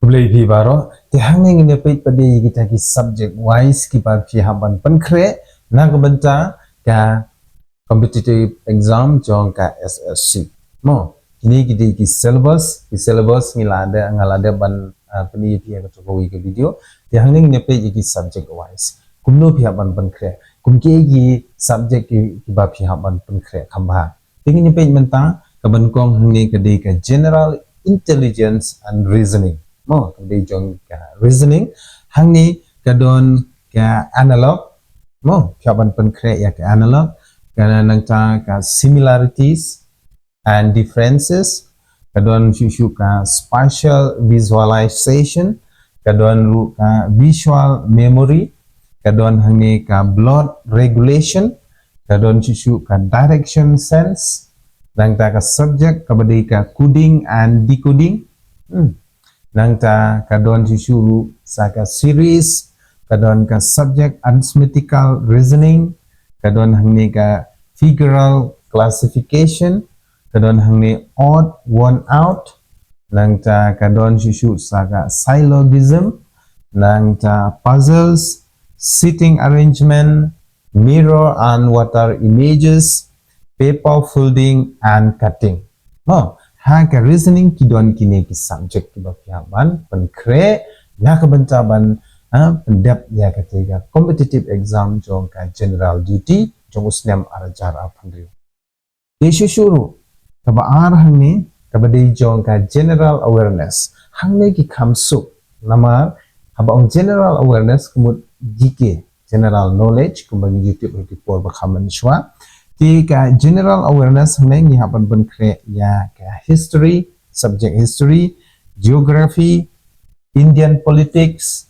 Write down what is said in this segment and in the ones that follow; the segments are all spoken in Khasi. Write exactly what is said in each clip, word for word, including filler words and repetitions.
Khublei phi baroh. Te hangne ngin ïa peit pat de ïa kita ki subject wise kiba phi hap ban pynkhreh na ka bynta ka competitive exam jong ka S S C. Mo, kine ki dei ki syllabus, ki syllabus ngi la dep, nga la dep ban, ah, pyni ïa phi ha kato kawei ka video. Te hangne ngin ïa peit ïa ki subject wise. Kumno phi hap ban pynkhreh? Kum kiei ki subject ki, kiba phi hap ban pynkhreh kham bha? Te ngin ïa peit mynta, kaba nyngkong hangne ka dei ka general intelligence and reasoning. Mo, ka dei jong ka reasoning. Hangne ka don ka analog. Mo, phi hap ban pynkhreh ïa ka analog. Ka nangta ka similarities and differences. Ka don shuh shuh ka spatial visualization. Ka don ruh ka visual memory. Ka don hangne ka blood regulation. Ka don shuh shuh ka direction sense. Nangta ka subject kaba dei ka coding and decoding. Hmm. Nangta ka don shuh shuh ruh sa ka series, ka don ka subject arithmetical reasoning, ka don hangne ka figural classification, ka don hangne odd one out, nangta ka don shuh shuh sa ka syllogism, nangta puzzles, seating arrangement, mirror and water images, paper folding and cutting. Mo, ha ka reasoning ki don kine ki subject kiba phi hap ban pynkhreh na ka bynta ban, ha, pyndep ïa kata ka competitive exam jong ka general duty jong u snem ar hajar arphew hynriew. Te shuh shuh ruh, kaba ar hangne, kaba dei jong ka general awareness. Hangne ki kham suk, namar, haba ong general awareness ka mut G K, general knowledge, kumba ngi ju tip ha ki por ba kham mynshuwa. Te ka general awareness hangne ngi hap ban pynkhreh ïa ka history, subject history, geography, Indian politics,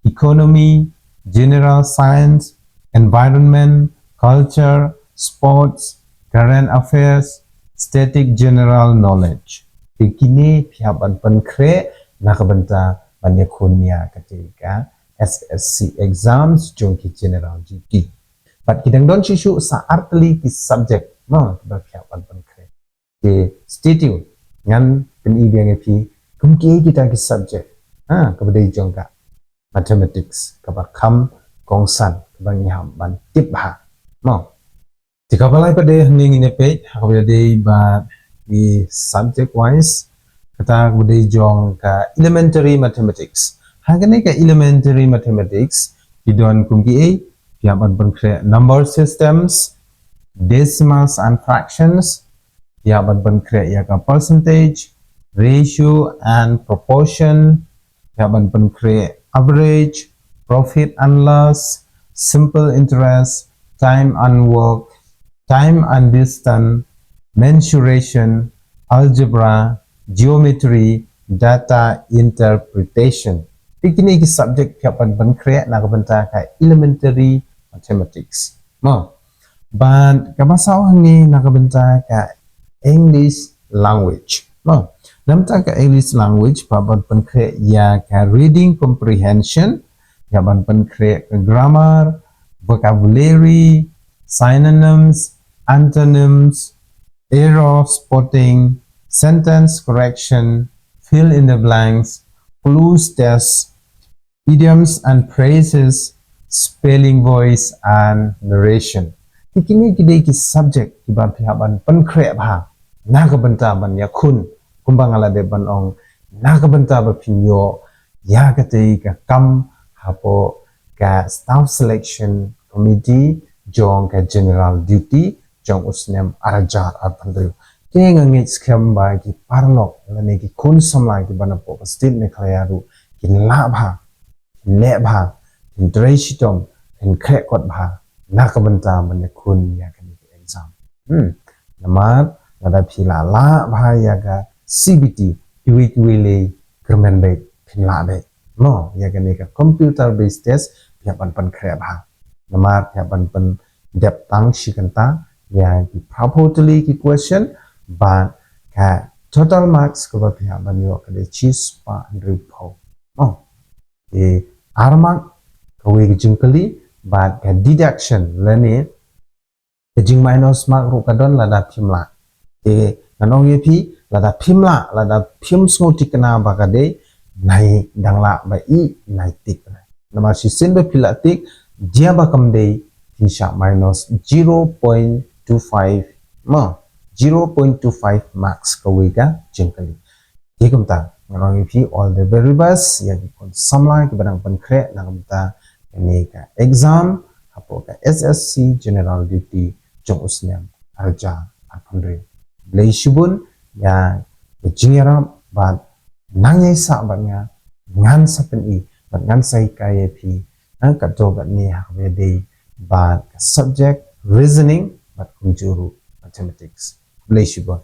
economy, general science, environment, culture, sports, current affairs, static general knowledge. Te kine phi hap ban pynkhreh na ka bynta ban ïakhun ïa kata ka S S C exams jong ki general duty. Bad ki dang don shuh shuh sa artylli ki subject, mo, kiba phi hap ban pynkhreh. Te stay tuned. Ngan pyni biang ïa phi kum kiei kita ki subject, ha, kaba dei jong ka mathematics, kaba kham kongsan, kaba ngi hap ban tip bha. Mo. Te kaba lai pat de hangne ngin ïa peit ha kaba dei bad ki subject wise, kata kaba dei jong ka elementary mathematics. Ha kane ka elementary mathematics ki don kum kiei? Phi hap ban pynkhreh number systems, decimals and fractions, phi hap ban pynkhreh ïa ka percentage, ratio and proportion, phi hap ban pynkhreh average, profit and loss, simple interest, time and work, time and distance, mensuration, algebra, geometry, data interpretation. Te kine ki subject phi hap ban pynkhreh na ka bynta ka elementary mathematics. Mo. Bad kaba saw hangne na ka bynta ka English language. Mo. Na ka bynta ka English language phi hap ban pynkhreh ïa ka reading comprehension, phi hap ban pynkhreh ka grammar, vocabulary, synonyms, antonyms, error spotting, sentence correction, fill in the blanks, clues test, idioms and phrases, spelling voice and narration. Te kine ki dei ki subject kiba phi hap ban pynkhreh bha na ka bynta ban ïakhun, kumba nga la dep ban ong, na ka bynta ba phin ïoh ïa kata ka kam hapoh ka staff selection committee jong ka general duty jong u snem ar hajar arphew hynriew. Te nga ngeit skhem ba ki paralok lane ki khun samla kiba napoh ka state Meghalaya ruh kin lah bha, kin leh bha, kin trei shitom, kin khreh kot bha na ka bynta ban ïakhun ïa kane ka exam. Hmm. Namar lada phi la lah bha ïa ka C B T, kiwei kiwei lei kyrmen beit phin lah beit. Mo, ïa kane ka computer based test phi hap ban pynkhreh bha. Namar phi hap ban pyndep tang shi kynta ïa ki phra phew tylli ki question bad ka total marks kaba phi hap ban ïoh ka dei shispah hynriew phew. Mo. Te ar mark kawei ka jingkylli bad ka deduction lane ka jingminus mark ruh ka don lada phim lah. Te ngan ong ïa phi, lada phim lah, lada phim sngewthikna ba ka dei, nai dang lah ba i nai tik. Namar shisien ba phi lah tik, jia ba kam dei phin shah minus zero point two five, ma, zero point two five marks kawei ka jingkylli. Te kumta, nga ong ïa phi all the very best ïa ki khun samla kiba dang pynkhreh na kumta kane ka exam hapoh ka S S C General Duty jong u snem arhajar arphew hynriew. Khublei shibun ïa ka jingïarap bad nang ïai sah bad nga, ngan sa pyni bad ngan sa hikai ïa phi, ha, katto katne ha kaba ïadei bad ka subject reasoning bad kumjuh ruh mathematics. Khublei shibun.